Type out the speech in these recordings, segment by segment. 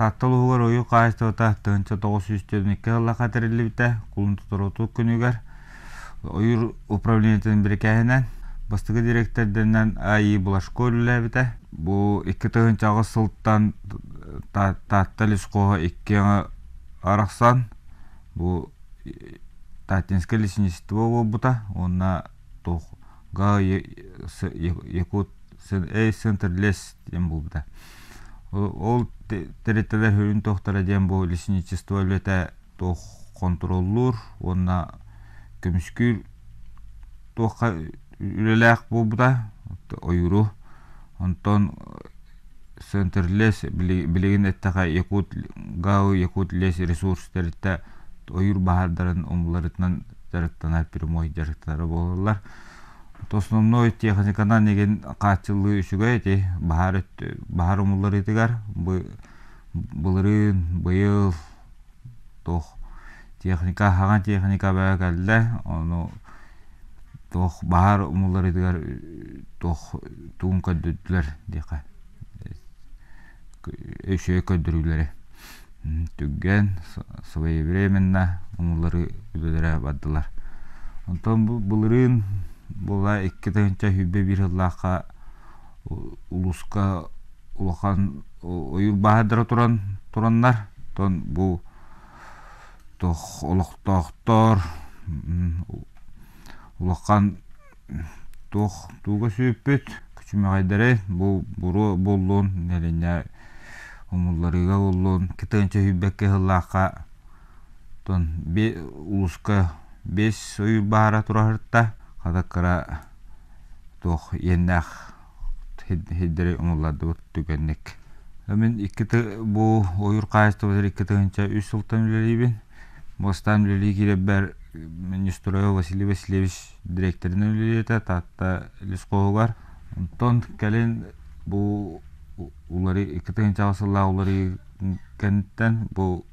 Таатта улууһугар ойуур хаһаайыстыбата 1942 сыллаахха тэриллибитэ. Кулун тутар күнүгэр ойуур управлениетын бирикээһинэн бастакы дириэктэрдэринэн А.И. Блажко үлэлээбитэ. Бу 2008 сылтан Таатта лесхоһа икки арахсан бу Татинское лесничество буолбута уонна туох га Якут Центр лес диэн буолбута. Ол тэрилтэлэр сүрүн туохтара диэн бу лесничество үлэтэ туох хонтуруоллуур уонна көмүскүүр туохха үлэлээх буолбута ойууру. Онтон Центр лес билигин эттэхэ Якут ГАУ Якут лес ресурс тэрилтэ ойуур баһаардарын умулларытынан дьарыктанар прямой дьарыктанара буолаллар. Основной техниканан игин хааччыллыы үчүгэй ити баһаар баһаар умулларыытыгар былырыын быйыл туох техника хаҥа техника бөҕө кэллэ ону туох баһаар умулларыытыгар туох тугун көрдөрдүлэр диэххэ үчүгэй көрдөрүүлэри түргэн своевременно умулларыы үлэлэрэ бардылар. Онтон бу былырыын буола 2021 сыллаахха улууска улахан ойуур баһаардара туран тураннар, оттон бу туох олохтоохтор улахан туох тууга сүүппүт күчүмэҕэйдэри бу буруо буоллун нэһилиэнньэ умулларыыга буоллун кытыанча сүүрбэккэ сыллаахха оттон улууска биэс ойуур баһаара тураһырта хата кыра туох иэннээх сирдэри умуллардыбыт түгэнник. Мин икки бу ойуур хаһаайыстыбатыгар 2003 сылтан үлэлиибин. Бастаан үлэлии киирэрбэр Нестроев Василий Васильевич дириэктэринэн үлэлиэтэ Таатта лесхоһугар. Онтон кэлин бу уларыы 2000 сыллаах уларыы кэнниттэн бу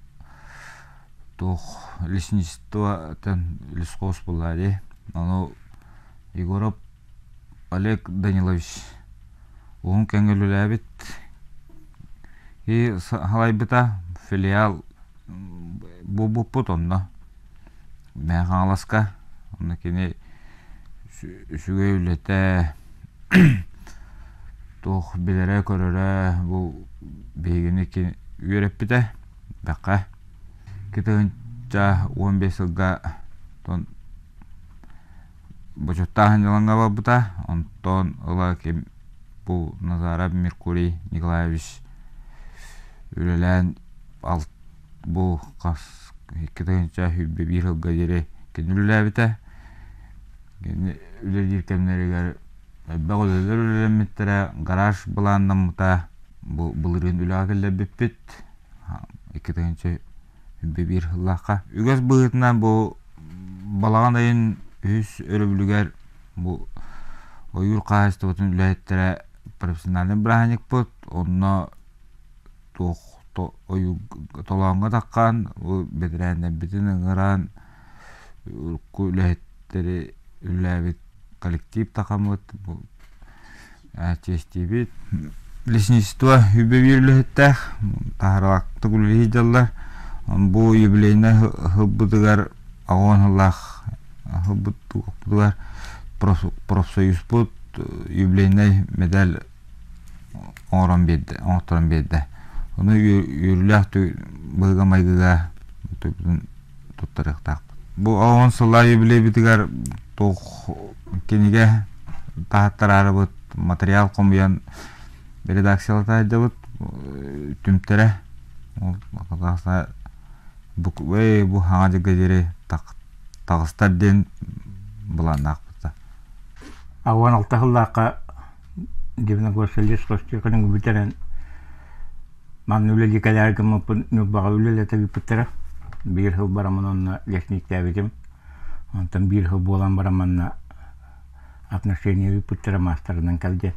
туох лесничествоттан лесхоз буолла дии. Ону Егоров Олег Данилович уһун кэмҥэ үлэлээбит и салайбыта филиал буолбуппут онно Мэҥэ Хаҥаласка онно кини үчүгэй үлэтэ туох билэрэ-көрөрө бу биһигини үөрэппитэ бэххэ 2015 сылга Бочуоттаах сынньалаҥҥа барбыта, онтон ыла ким бу Назаров Меркурий Николаевич үлэлээн бу хас 2021 сылга диэри кини үлэлээбитэ. Кини үлэлиир кэмнэригэр элбэх үлэлэр үлэлэммиттэрэ, гараж былааннаммыта. Бу былырыын үлэҕэ киллэрбиппит. 2021 сыллаахха. Үгэс быһыытынан бу балаҕан ыйын үһүс өрөбүлүгэр бу ойуур хаһаайыстыбатын үлэһиттэрэ профессиональнай бырааһынньыкпыт. Онно туох ойуур толооҥҥо таххан бу бэтэрээннэрбитин ыҥыран урукку үлэһиттэри үлэлээбит коллектив тахаммыт бу чиэстиибит. Лесничество үбэ үлэһиттээх, таһааралаахтык үлэлии сылдьаллар. Бу юбилейнай сылбытыгар 80 сыллаах сылбытыгар профсоюзпут юбилейнай медаль оҥорон биэрдэ, оҥотторон биэрдэ. Ону үөрүүлээх быһыыга-майгыга туттарыахтаахпыт. Бу 10 сыллаах юбилейбитигэр туох кинигэ таһаттараарыбыт материал хомуйан редакциялата сылдьабыт түмтэрэ бу бу хаҥа дьылга диэри таҕыстар диэн былааннаахпыт. 16 сыллаахха Дивногорскай лесхозтехникум бүтэрэн Манна үлэлии кэлээри гыммыппын Ньурбаҕа үлэлэтэ ыыппыттара. Биир сыл бараммын онно лесниктээбитим. Онтон биир сыл буолан баран манна отношение ыыппыттара маастарынан кэл диэн.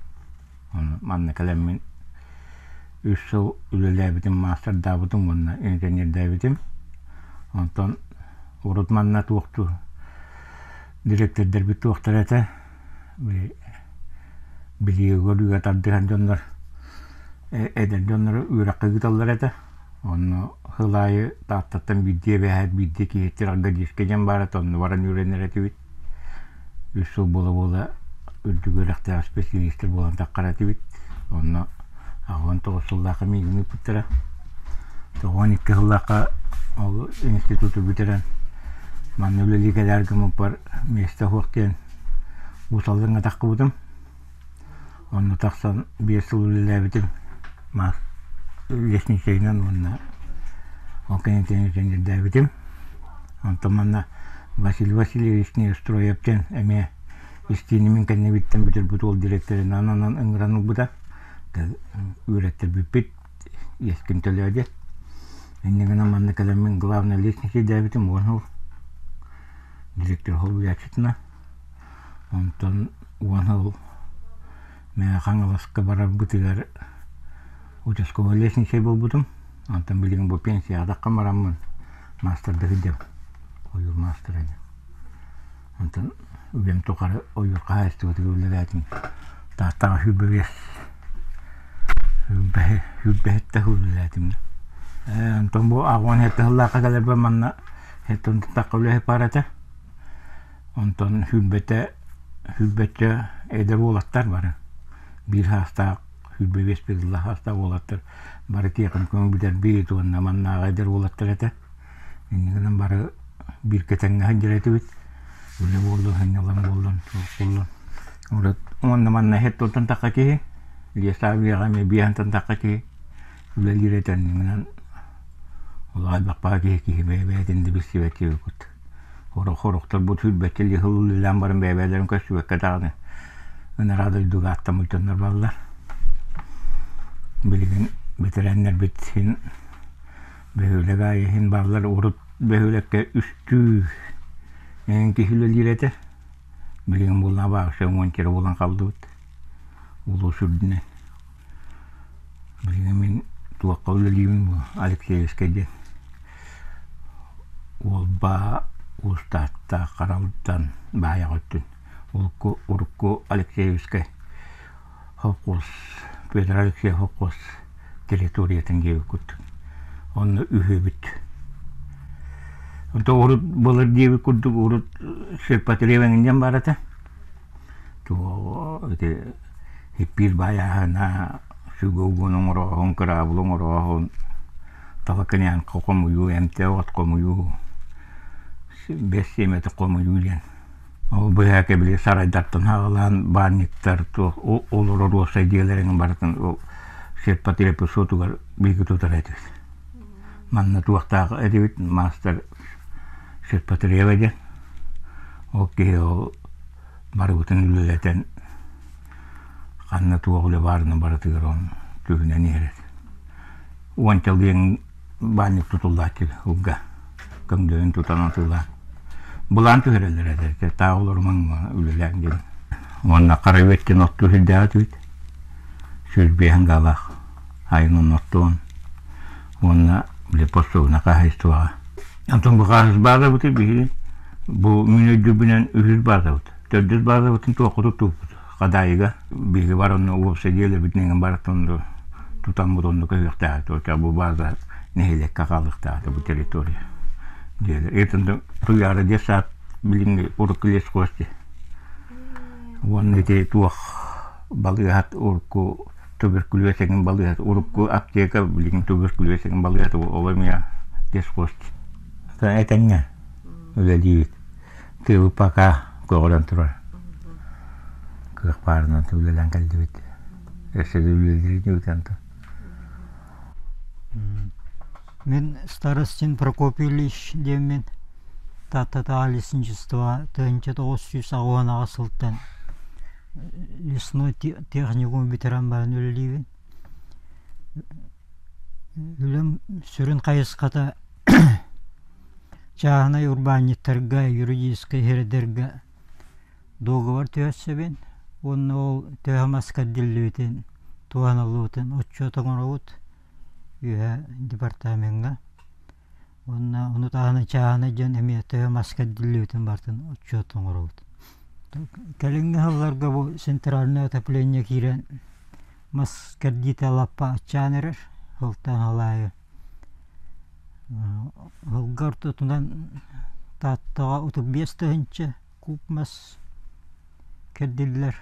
Ону манна кэлэммин үс сыл үлэлээбитим, маастардаабытым уонна инженердээбитим. Онтон урут манна туохтуу Дириэктэрдэрбит туохтара этэ, били билиигэ-көрүүгэ тардыһар дьоннор эдэр дьоннору үөрэххэ ыыталлар этэ. Онно сыл аайы Тааттаттан биирдии эбээһэт, биирдии киһиттэр Аргадийскай диэн баара этэ, онно баран үөрэнэр этибит. Үс сыл буола-буола үрдүк үөрэхтээх исписэлиистэр буолан таххар этибит. Онно 89 сыллаахха миигин ыыппыттара. 92 сыллаахха ол институту бүтэрэн манна үлэлии кэлээр гыммыппар миэстэ суох диэн Уус Алдаҥҥа таххыбытым. Онно тахсан 5 сыл үлэлээбитим. Мас лестницэйинэн уонна ол кэнниттэн инженердээбитим. Онтон манна Василий Васильевич Неустроев диэн эмиэ истиини мин кэннибиттэн бүтэрбит уол директорынан анан ыҥыран ылбыта. Үөрэттэрбиппит иэскин төлөө диэн. Инньэ гынан манна кэлэммин главный лестницэйдээбитим 10 сыл. Директор холбуйааччытына. Онтон 10 сыл Мэҥэ Хаҥаласка барарбытыгар участковай лестницэй буолбутум. Онтон билигин бу пенсияҕа таххан бараммын маастарда сылдьабын. Ойуур маастара диэн. Онтон үлэм тухары ойуур хаһаайыстыбатыгар үлэлээтим. Тааттаҕа 25 сүүрбэһиттэ үлэлээтим. Онтон бу 87 сыллаахха кэлэрбэр манна сэттэ тахха үлэһит баар этэ. Онтон сүүрбэтэ сүүрбэччэ эдэр уолаттар бары. Биир саастаах 25 сыллаах саастаах уолаттар бары тиэхиньикуму бүтэрбит уонна маннааҕы эдэр уолаттар этэ. Инньэ гынан бары бииргэ тэҥҥэ сылдьар этибит. Үлэ буоллун, сынньалаҥ буоллун, суох буоллун. Урут уонна манна иһит туттан тахха киһи, лесавияҕа эмиэ биэһэнтэн тахха киһи үлэлиир этэ иннинэн олох элбэх баҕа киһи киһи бэйэ-бэйэтин да билсибэт диэбиккит. Сорохтор бу сүүрбэччэ сыл үлэлээн баран бэйэ-бэйэлэрин көрсүбэккэ даҕаны ынараа дойдуга аттаммыт дьоннор бааллар. Билигин бэтэрээннэрбит син бөһүөлэк аайы иһин бааллар урут бөһүөлэккэ үстүү эҥин киһи үлэлиир этэ. Билигин буоллаҕа баҕар уонча эрэ буолан хааллыбыт улуус үрдүнэн. Билигин мин туохха үлэлиибин бу Алексеевскай диэн Уолба Уустааттаах Харалдан Баайаҕа өттүн урукку урукку Алексеевскай холкуос Петр Алексеев холкуос территориятын диэбит курдук. Онно үһүөбүт. Онто урут былыр диэбит курдук урут сельпотреб эҥин диэн баар этэ. Туох ити хиппиир баайааһына, сүгэ угун оҥорооһун, кыраабыл оҥорооһун, талакыныан хомуйуу, эмтээх от хомуйуу, бэс сиэмэтэ хомуйуу диэн. Ол быһаакы били сарайдартан аҕалаан баанньыктар туох олорор уопсай дьиэлэрин барытын ол сельпотреб суотугар биһиги тутар этибит. Манна туохтаах этибит маастар сельпотреба диэн. Ол киһи ол барыбытын үлэлэтэн ханна туох үлэ баарынан барытыгар он түһүнэн иһэр этэ. Уонча диэн баанньык тутуллааччы ылга көҥдөйүн тутан атыылаан былаан түһэрэллэр этэ таах олорумаҥ үлэлээҥ диэн. Уонна хара үөттэн оттуу сирдээх этибит. 105 гаалаах айын оттуон уонна били постууна хаһайыстыбаҕа. Онтон бу хаһыс баазабыты биһиги бу мин өйдүүрбүнэн үһүс баазабыт. Төрдүс баазабытын туохха туттубуппут Хадаайыга биһиги бар онно уопсай дьиэлэрбитин эҥин барытын тутаммыт онно көһүөхтээх этэ. Бу бааза нэһилиэккэ хаалыахтаах этэ бу территория. Дьиэлэр. Итинтэн Туйаара детсад билиҥҥи урукку лесхоз дии. Уонна ити туох балыыһат урукку туберкулез эҥин балыыһат урукку аптека билигин туберкулез эҥин балыыһата ол эмиэ лесхоз Этэҥҥэ үлэлиибит. Тыабыт пока көҕүрэн турар. Кыах баарынан үлэлээн кэллибит. Өссө да үлэлиир инибит онтон. Мин Старостин Прокопий Ильич диэммин Тааттатааҕы лесничество 1998 сылтан лесной техникум бүтэрэн баран үлэлиибин. Үлэм сүрүн хайысхата Чааһынай урбаанньыттарга, юридическай сирдэргэ дуогабар түһэрсэбин уонна ол төһө мас кэрдиллибитин, туһаныллыбытын отчуот оҥоробут үөһэ департамеҥҥа. Уонна ону таһынан чааһынай дьон эмиэ төһө мас кэрдиллибитин барытын отчуот оҥоробут. Кэлиҥҥи сылларга бу центральное отопление киирэн мас кэрдиитэ лаппа аччаан эрэр, сылтан сыл аайы. Сылга ортотунан Тааттаҕа 35 тыһыынча куб мас кэрдиллэр.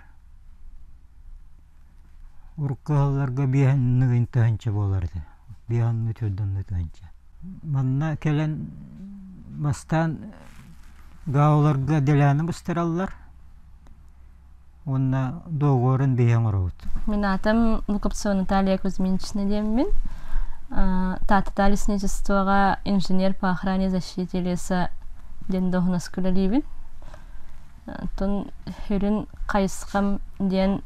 Урукку сылларга 50 тыһыынча буолар этэ, 54 тыһыынча. Манна кэлэн бастаан гаоларга дэлээни быстараллар уонна договорун биһи оҥоробут. Мин аатым Лукопцова Наталья Кузьминична диэммин. Таатта лесничествоҕа инженер по охране защите леса диэн дуоһунаска үлэлиибин. Оттон сүрүн хайысхам диэн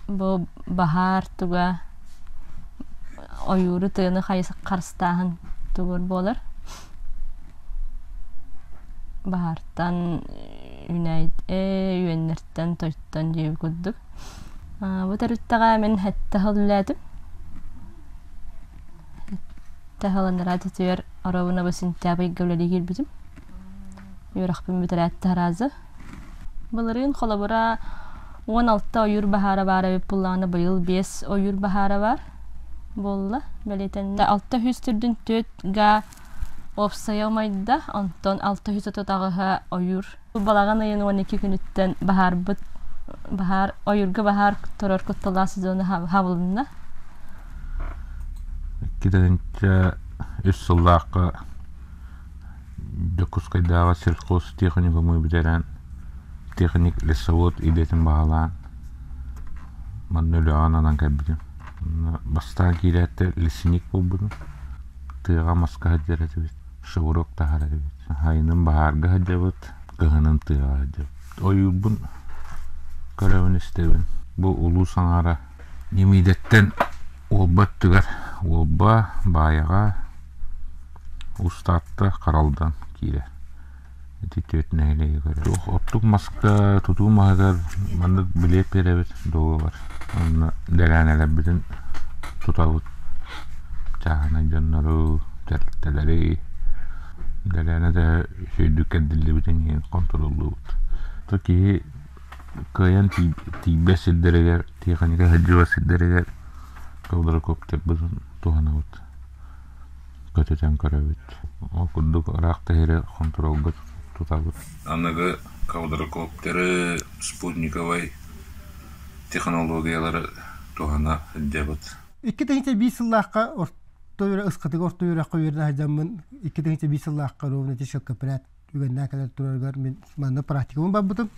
бу баһаар туга ойууру тыаны харыстааһын тугур буолар. Баһаартан үүнээйи үөннэртэн тойтон диэбит курдук. Бу төрүттэҕэ мин сэттэ сыл үлэлээтим. Сэттэ сыл анараа өттүгэр оруобуна бу сентябрьга үлэлии киирбитим. Үөрэхпин бүтэрээт таһараазы. Былырыын холобура 16 ойуур баһаара баар эбит буоллаҕына быйыл 5 ойуур баһаара баар буолла бэлиэтэннэ. 644 га уопсайа умайда, онтон 638-һа ойуур. Балаҕан ыйын 12 күнүттэн баһаарбыт баһаар ойуурга баһаар турар кутталаах сезона хабылынна. 2003 сыллаахха Дьокуускайдааҕы сельхозтехникуму бүтэрэн, техник-лесовод идэтин баһылаан, манна үлэҕэ ананан кэлбитим. Бастаан киирээт лесник буолбутум. Тыаҕа маска сылдьар этибит, шеврок таһар этибит. Сайынын баһаарга сылдьабыт, кыһынын тыаҕа сылдьабыт. Ойуурбун көрөбүн-истэбин. Бу улуус аҥаара Ньимиидэттэн Уолба өттүгэр Уолба, Баайаҕа, Устаатта Харалдан киирэр. Ити түөрт нэһилиэги көрөр. Оттук маска, тутуу маһыгар маннык билиэт биэрэбит дуогабар. Онно дэлээнэлэрбитин тутабыт. Чааһынай дьоннору, тэрилтэлэри дэлээнэ да үчүгэйдик кэрдиллибитин иһин хонтуруоллуубут. То киһи кыайан тиийбэт сирдэригэр, тиэхиньикэ сылдьыбат сирдэригэр квадрокоптербытын туһанабыт. Көтүтэн көрөбүт. Ол курдук ыраах тэһири хонтуруолга тутабыт. Аныгы квадрокоптеры, спутниковай технологиялары туһана сылдьабыт. 2001 сыллаахха орто үөрэх ысхатыга орто үөрэххэ үөрэнэ сылдьаммын 2001 сыллаахха ровно шелкопряд үгэннээх кэлэр турарыгар мин манна практикабын барбытым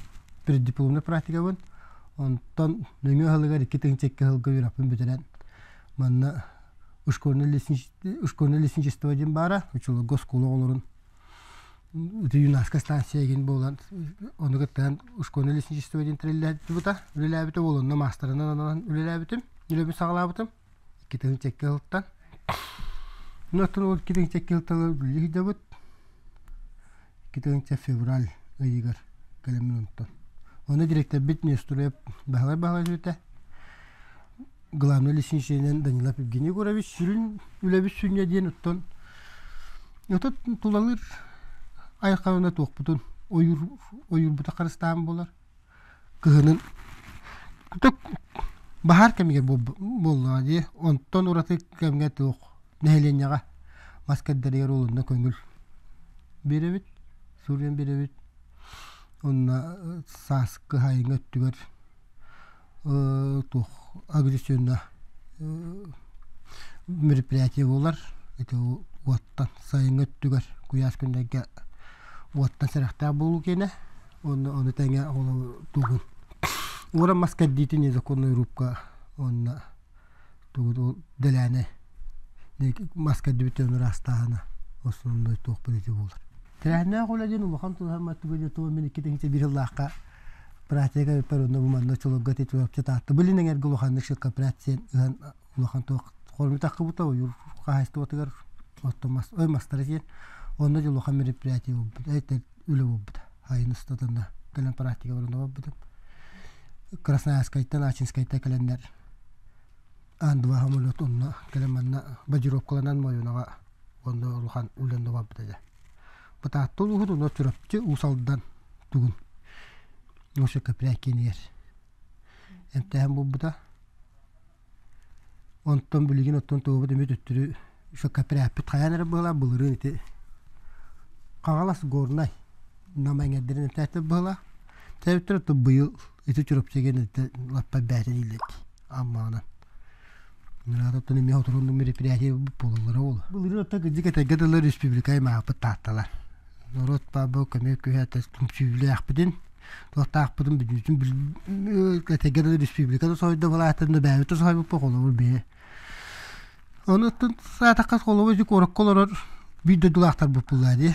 преддипломнай практикабын онтон нөҥүө сылыгар 2002 сылга үөрэхпин бүтэрэн манна школьное лесничество диэн баара учуларга оскуола оҕолорун юнацкая станция игин буолан ону кыттыһан школьное лесничество диэн тэриллээбитэ үлэлээбитэ буолан маастарынан ананан үлэлээбитим үлэбин саҕалаабытым 2002 сылтан оттон ол 2002 сылтан үлэлии сылдьабыт 20 февраль ыйыгар кэлэммин онтон ону директорбит Нестуруев Баһылай Баһылайович этэ главный лесничийинэн Данилов Евгений Егорович сүрүн үлэбит сүнньэ диэн оттон отут тулалыыр айхалына туохпутун ойуур ойуурбута харыстаан буолар кыһынын баһаар кэмигэр буоллаҕа дии онтон ураты кэмҥэ туох нэһилиэнньэҕэ мас кэрдэригэр олунна көҥүл биэрэбит суруйан биэрэбит уонна сааскы сайыҥҥы өттүгэр туох агрессивно мероприятие буолар ити уоттан сайыҥҥы өттүгэр куйаас күннэргэ уоттан сэрэхтээх буолуу киэнэ уонна ону тэҥэ тугун ууран мас кэрдиитин незаконная рубка уонна тугу дэлээнэ мас кэрдибит ыраастааһына основной туохпут ити буолар тэрээһиннээх үлэ диэн улахан тулаһаммат туга диэн туох мин 2001 сыллаахха практика эбиппэр онно бу манна чолорго ити чурапчы таатта билин эҥэргэ улаханнык шелкопряд ыһан улахан туох хормутаххыбыта ойуур хаһаайыстыбатыгар оттон мас ой мастара диэн онно дьэ улахан мероприятие буолбут эйтэр үлэ буолбута айын устатанна кэлэн практика баран барбытым Красноярскайтан Ачинскайтан кэлэннэр Ан-2 самолет онно кэлэн манна бадировкаланан Мойунаҕа Онно улахан үлэ барбыта дьэ. Бытаатта улууһун онно Чурапчы Уус Алдан тугун Оша Кэпрээк киинигэр эмтээһин буолбута. Онтон билигин оттон тугубут эмиэ төттөрү ошо Кэпрээппит хайаан эрэ быһыылаах былырыын ити Хаҥалас Горнай Нам эҥэрдэрин эмтээтэ быһыылаах. Тэбиттэр оттон быйыл ити Чурапчыга лаппа бээтэ дииллэр Аммаҕынан. Оттон эмиэ сотору мероприятие буолаллара буолуо. Былырыын оттон кырдьык этэргэ дылы республика аймаҕыппыт таатталар. Норуот бу көмө күһэ түмсүүлээхпитин, туохтаахпытын бүтүннүүтүн этэргэ дылы республика да соһуйда былааттан да бэйэбит да соһуйбуппут холобур бэйэ. Ону оттон саатахха холобур ити куоракка олорор биир дойдулаахтарбыт буоллаа дии.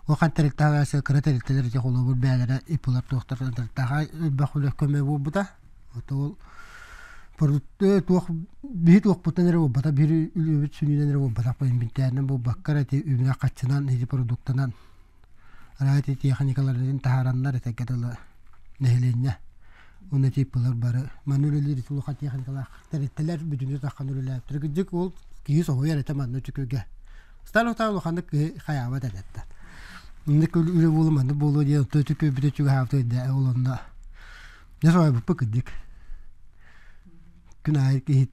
Улахан тэрилтэҕэ кыра тэрилтэлэр ити холобур бэйэлэрэ ИП-лар туохтар тэрилтэҕэ элбэх үлэ көмө буолбута. Ол туох биһи туохпуттан эрэ буолбата биир үлэбит сүнньүнэн эрэ буолбатах инбинтээнэн буолбакка эрэ ити үбүнэн хаччынан ити продуктанан араа ити техникаларын таһаараннар этэргэ дылы нэһилиэнньэ уонна типпылар бары манна үлэлиир ити улахан техникалаах тэрилтэлэр бүтүннүү таххан үлэлээбиттэр кырдьык ол киһи соһуйар этэ манна үчүгүйгэ Сталин улаханнык киһи хайаабат этэ инник үлэ буолу маннык буолуо диэн үчүгүйбүтэ чугаһаабыта ол онно Дьэ соһуйбуппут кырдьык. Күн аайы киһи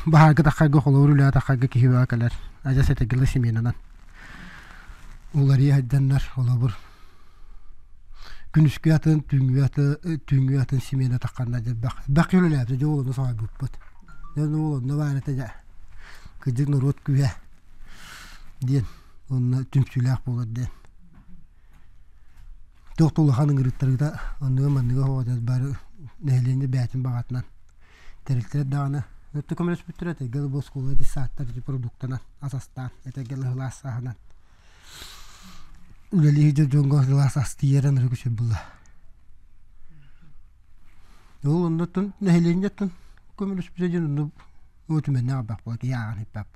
баһаарга таххарга холобур үлэҕэ таххарга киһи бөҕө кэлэр. Адьас этэгилэ сменанан. Уларыйа сылдьаннар холобур күнүскү атын, түүҥҥү аты, түүҥҥү атын смена тахханна дьэ элбэх элбэх киһи үлэлээбитэ дьэ ол онно соһуйбуппут. Дьэ ол онно баар этэ дьэ кырдьык норуот күүһэ диэн уонна түмсүүлээх буолар диэн. Туох да улахан ыҥырыктарыыта оннуга-манныга оҕо бары нэһилиэнньэ бэйэтин баҕатынан тэрилтэлэр даҕаны өттө көмөлөспүттэрэ этэргэ бу оскуола детсадтар ити продуктанан ас астаан этэргэ сылаас аһынан үлэлии сылдьар дьоҥҥо сылаас ас тиийэрэ ынырык үчүгэй буолла. Ол оннуттан нэһилиэнньэттэн көмөлөспүтэ диэн онно үтүмэннээх элбэх буолла киһи ааҕан иһиппэт.